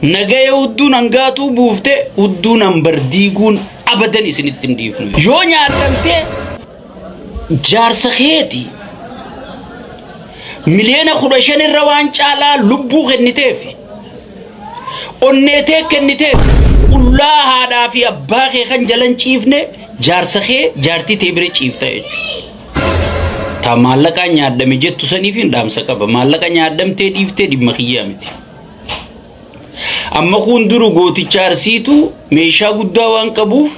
Nagaya hudduun hangaatuu buufte hudduun hambar diiguun abadan isinitti hin dhiifnu. Yoo nyaadhamte jaarsa keeti miliyoona 15 irra waan caalaa lubbuu kenniteef onneetee kenniteef qullaa haadhaa fi abbaa kee kan jalan ciifne jaarsa kee jaartii tee bira ciifta jechuudha. Ta maallaqaan nyaadhame jettu saniif hin dhaamsa qaba. Maallaqa nyaadhamtee dhiiftee dhimma kiyyaa miti. Amma kun duru gooticha Arsiitu meeshaa guddaa waan qabuuf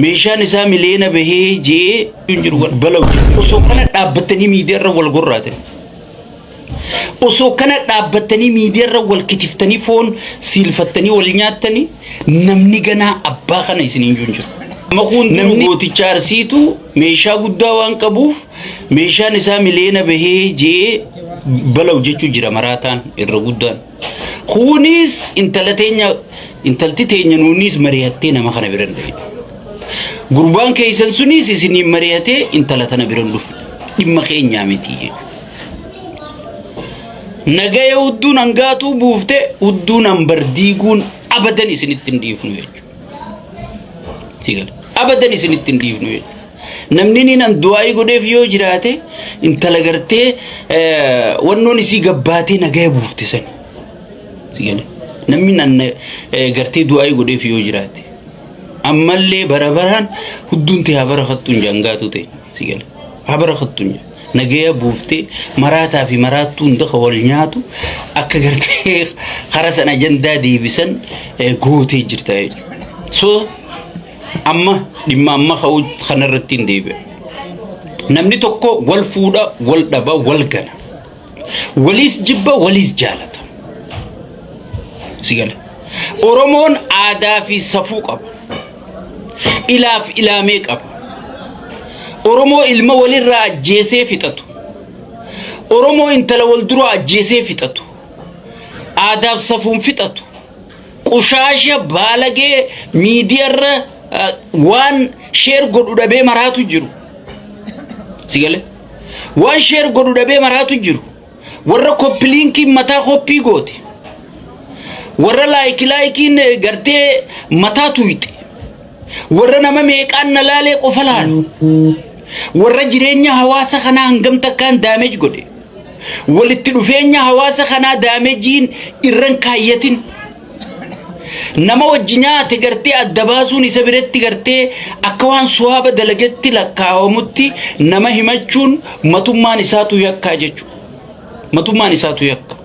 meeshaan isaa miliyoona bahee je'ee hin jiru kan balaw jedhu. Osoo kana dhaabbattanii miidiyaa irra wal gorraatan. Osoo kana dhaabbattanii miidiyaa irra wal kitiftanii foon siilfattanii wal nyaattanii namni ganaa abbaa kana isiniin jiru hin jiru. Amma kun duru gooticha Arsiitu meeshaa guddaa waan qabuuf meeshaan isaa miliyoona bahee je'ee balaw jechuu jira maraataan irra guddaan. Kunis intala teenya intalti teenya nuunis mari'attee nama kana bira hin dhaqin. Gurbaan keessan sunis isiniin mari'atee intala tana bira hin dhufne. Dhimma keenyaa miti jechuudha. Nagaya hudduun hangaatuu buufte hudduun hambar diiguun abadan isinitti hin dhiifnu jechuudha. Abadan isinitti hin dhiifnu jechuudha. Namni niin an du'aa'ii godheef yoo jiraate intala gartee wannoon isii gabbaatee nagaya buufte sani. Si gale. Namni an gartee du'aa'ii godheef yoo jiraate. Ammallee bara baraan hudduun tee haa barakattu hin jangaatu ta'e. Si gale. Haa barakattu hin nagaya buuftee maraataa fi maraattuu hunda kan wal nyaatu akka gartee kara san ajandaa deebisan gootee jirta jechuudha. So Amma dhimma amma ka'u kanarratti hin deebi'a. Namni tokko wal fuudha, wal dhaba, wal gana. Waliis jibba, waliis jaalata. Si gala. Oromoon aadaa fi safuu qaba. Ilaaf ilaamee qaba. Oromoo ilma walirraa ajjeesee fixatu. Oromoo intala wal duraa ajjeesee fixatu. Aadaaf safuun fixatu. Qushaasha baalagee miidiyarra waan sheer godhu dhabee maraatu jiru. Si galee? Waan sheer godhu dhabee maraatu jiru. Warra koppiliinkiin mataa koppii goote. Warra laayiki laayikiin gartee mataa tuyxe. Warra nama meeqaan na laalee qofa laalu. Warra jireenya hawaasa kanaa hangam takkaan daameej godhe. Walitti dhufeenya hawaasa kanaa daameejiin irran kaayyatin. Nama wajji nyaate gartee adda baasuun isa biratti gartee akka waan suwaaba dalagetti lakkaawamutti nama himachuun matummaan isaatu yakkaa jechuudha. Matummaan isaatu yakka.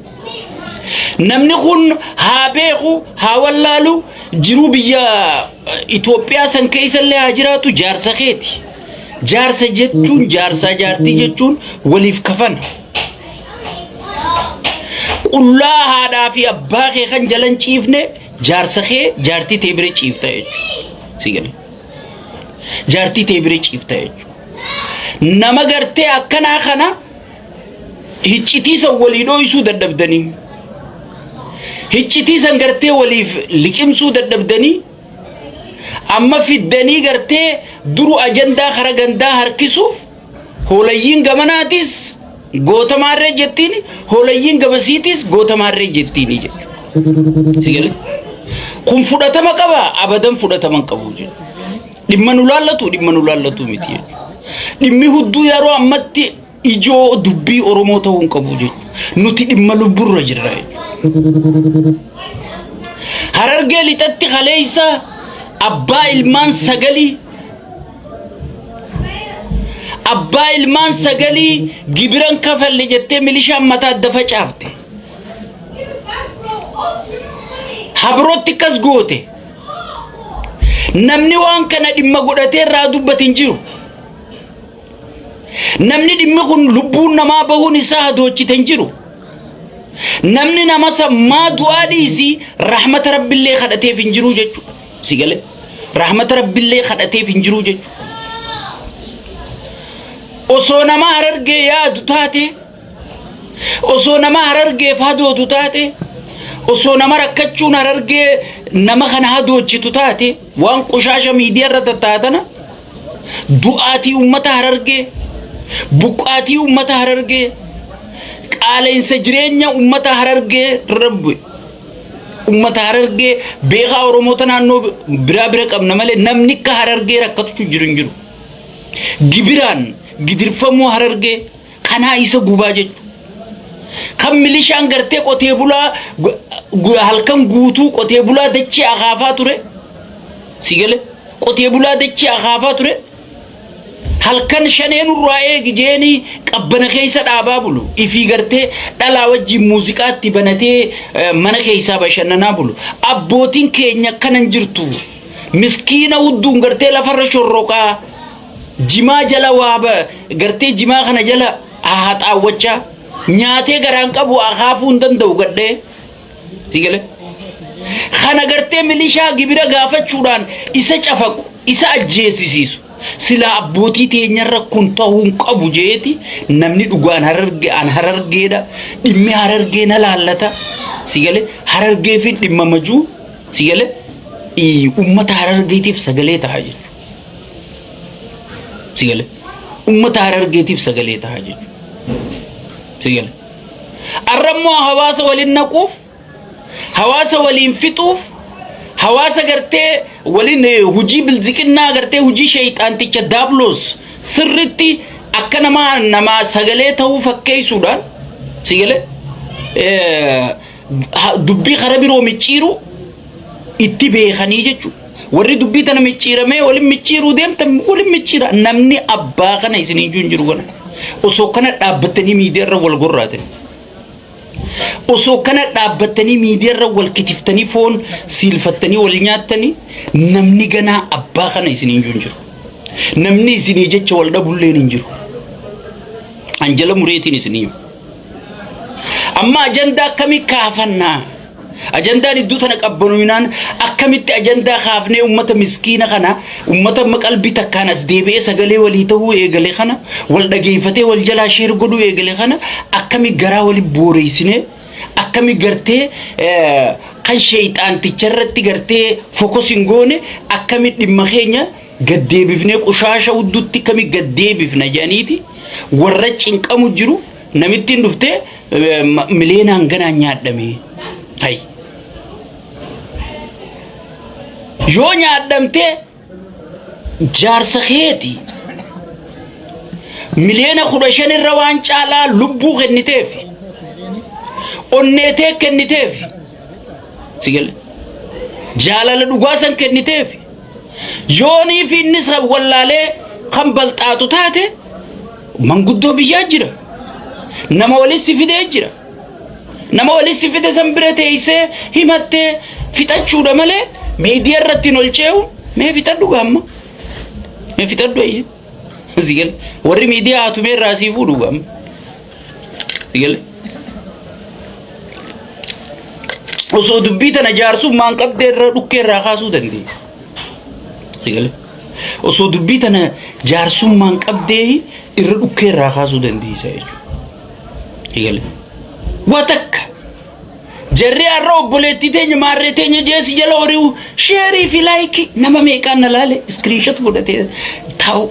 Namni kun haa beeku haa wallaalu jiruu biyya Itoophiyaa san keessallee haa jiraatu jaarsa keeti. Jaarsa jechuun jaarsaa jaartii jechuun waliif kafana. Qullaa haadhaa fi abbaa kee kan jalan ciifne jaarsa kee jaartii tee bira ciifta jechuudha. Si gale. Jaartii tee bira ciifta jechuudha. Nama gartee akkanaa kana hiccitii san walii dhooysuu dadhabdanii hiccitii san gartee waliif liqimsuu dadhabdanii amma fiddanii gartee duru ajandaa kara gandaa harkisuuf hoolayyiin gamanaatis goota maarree jettiin hoolayyiin gamasiitis goota maarree jettiini jechuudha. Si galee? Kun fudhatama qaba abadan fudhatama hin qabu jechuudha. Dhimma nu laallatu dhimma nu laallatu miti jechuudha. Dhimmi hudduu yeroo ammatti ijoo dubbii Oromoo ta'uu hin qabu jechuudha. Nuti dhimma lubburra jirra jechuudha. Harargee lixatti kaleessa abbaa ilmaan sagalii abbaa ilmaan sagalii gibiran kafalle jettee milishaan mataa adda facaafte. Habrootti akkas goote. Namni waan kana dhimma godhatee irraa dubbate hin jiru. Namni dhimmi kun lubbuun namaa bahuun isaa hadoochite hin jiru. Namni nama sammaa du'aa dhiisii rahmata rabbillee kadhateef hin jiru jechuudha. Si galee? Rahmata rabbillee kadhateef hin jiru jechuudha. Osoo nama harargee yaadu taate Osoo nama harargeef hadootu taate, osoo nama rakkachuun harargee nama kana hadoochitu taate, waan qushaasha miidiyaa irra tattaatana, du'aatii uummata harargee, buqqaatii uummata harargee, qaala'insa jireenya uummata harargee irra bu'e. Ummata Harargee beekaa Oromoota naannoo biraa bira qabna malee namni akka Harargee rakkatutu jiru hin jiru. Gibiraan gidirfamuu Harargee kanaa isa gubaa jechuudha. Kan milishaan gartee qotee bulaa halkan guutuu qotee bulaa dachee akaafaa ture. Si gale qotee bulaa dachee akaafaa ture. Halkan shanee nurraa eegi jeenii qabbana keessa dhaabaa bulu. Ifii gartee dhalaa wajjin muuziqaatti banatee mana keessaa bashannanaa bulu. Abbootiin keenya akkana hin jirtu. Miskiina hudduun gartee lafarra shorroqaa. Jimaa jala waa gartee jimaa kana jala haxaawwachaa nyaatee garaan qabu akaafuu hin danda'u gadhee. Si galee? Kana gartee milishaa gibira gaafachuudhaan isa cafaqu, isa ajjeesisiisu. Silaa abbootii teenyarra kun ta'uu hin qabu jeeti namni dhugaan hararge an harargeedha dhimmi harargee na laallata. Si galee? Harargee fi dhimma majuu si galee? Ummata harargeetiif sagalee ta'a jechuudha. Si galee? Ummata harargeetiif sagalee ta'a jechuudha. Si galee? Arrammoo hawaasa waliin naquuf, hawaasa waliin fixuuf, hawaasa gartee waliin hujii bilziqinnaa gartee hujii sheeyxaanticha daabloos sirritti akka namaa namaa sagalee ta'uu fakkeessuudhaan si galee dubbii kara biroo micciiru itti beekanii jechuudha. Warri dubbii tana micciiramee waliin micciiruu deemtan waliin micciira. Namni abbaa kana isin hin jiru kana. Osoo kana dhaabbattanii miidiyaa irra wal gorraatan. Osoo kana dhaabbattanii miidiyaa irra wal kitiftanii foon siilfattanii wal nyaattanii namni ganaa abbaa kana isin hin jiru. Namni isinii jecha wal dhabulleen hin jiru. Anjala mureetiin isinii hima. Amma ajandaa akkamii kaafannaa? Ajandaan iddoo tana qabbanuinaan akkamitti ajandaa kaafnee ummata miskiina kana ummata amma qalbii takkaan as deebi'ee sagalee walii ta'uu eegale kana wal dhageeffatee wal jalaa sheer godhuu eegale kana akkami garaa wali booreessinee akkami gartee kan sheeyxaanticha irratti gartee focus hin goone akkami dhimma keenya gad deebifnee qushaasha huddutti akkami gad deebifna jedhaniiti warra cinqamu jiru. Namittiin dhuftee mileenaan ganaan nyaadhame. Hay. Yoo nyaadhamtee jaarsa keeti miliyoona 15 irra waan caalaa lubbuu kenniteef onneetee kenniteef si gale jaalala dhugaa san kenniteef yoonii fi inni san wallaalee kan balxaatu taate Manguddoo biyyaa jira. Nama waliin si fidee jira. Nama waliin si fide san bira teessee himattee fixachuudha malee miidiyaa irratti hin ol ce'u mee fixadhu gaamma. Mee fixadhu ayyee. Si gale. Warri miidiyaa haatu mee irraa sii fuudhu gaamma. Si gale. Osoo dubbii tana jaarsummaan qabdee irra dhukkee irraa kaasuu dandeessa. Si gale. Osoo dubbii tana jaarsummaan qabdee irra dhukkee irraa kaasuu dandeessa jechuudha. Eegale. Waa takka. Jarri har'a obboleettii teenya maarree teenya jeesi jala horiiwu sheerii fi laayikii nama meeqaan na laale iskiriinshot godhatee taa'u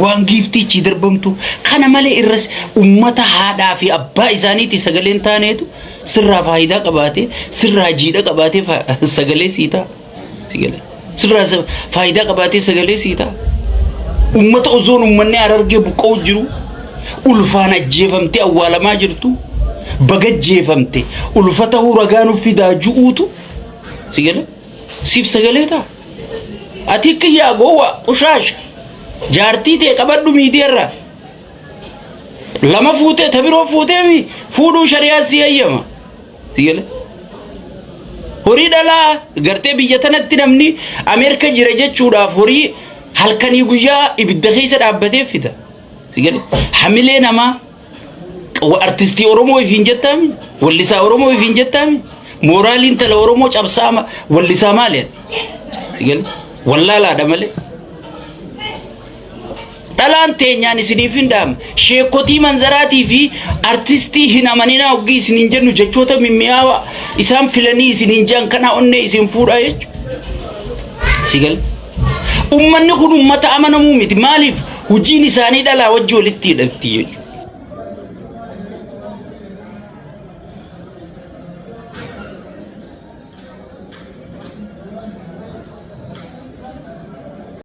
waan giiftiichi darbamtu kana malee irras ummata haadhaa fi abbaa isaaniitii sagaleen taaneetu sirraa faayidaa qabaatee sirraa jiidha qabaatee sagalee sii ta'a. Si galee. Sirraa faayidaa qabaatee sagalee sii ta'a. Uummata osoon uummanni Harargee buqqa'u jiru ulfaan ajjeefamtee awwaalamaa jirtu baga ajjeefamte ulfa ta'uu ragaa nuuf fidaa ju'uutu si galee siif sagalee ta'a. Ati kiyyaa gowwaa qushaasha jaartii tee qabadhu miidiyaarraa lama fuutee ta biroo fuutee fuudhuu shari'aa si hayyama. Si gale? Horii dhalaa gartee biyya tanatti namni Ameerika jira jechuudhaaf horii halkanii guyyaa ibidda keessa dhaabbatee fida. Si gale? Hamilee namaa artistii Oromoo ifiin jettaami? Wallisaa Oromoo ifiin jettaami? Mooraaliin tala Oromoo cabsaa wallisaa maali ati? Si gale? Wallaalaadha malee. Dhalaan teenyaan isiniif hin dhaamne. Sheekotii manzaraatii fi artistii hin amaninaa hoggii isiniin jennu jechoota mimmi'aawaa isaan filanii isiniin jedhan kanaa onnee isin fuudhaa jechuudha. Si gale? Ummanni kun ummata amanamuu miti. Maaliif? Hojiin isaanii dhalaa wajji walitti hidhatti jechuudha.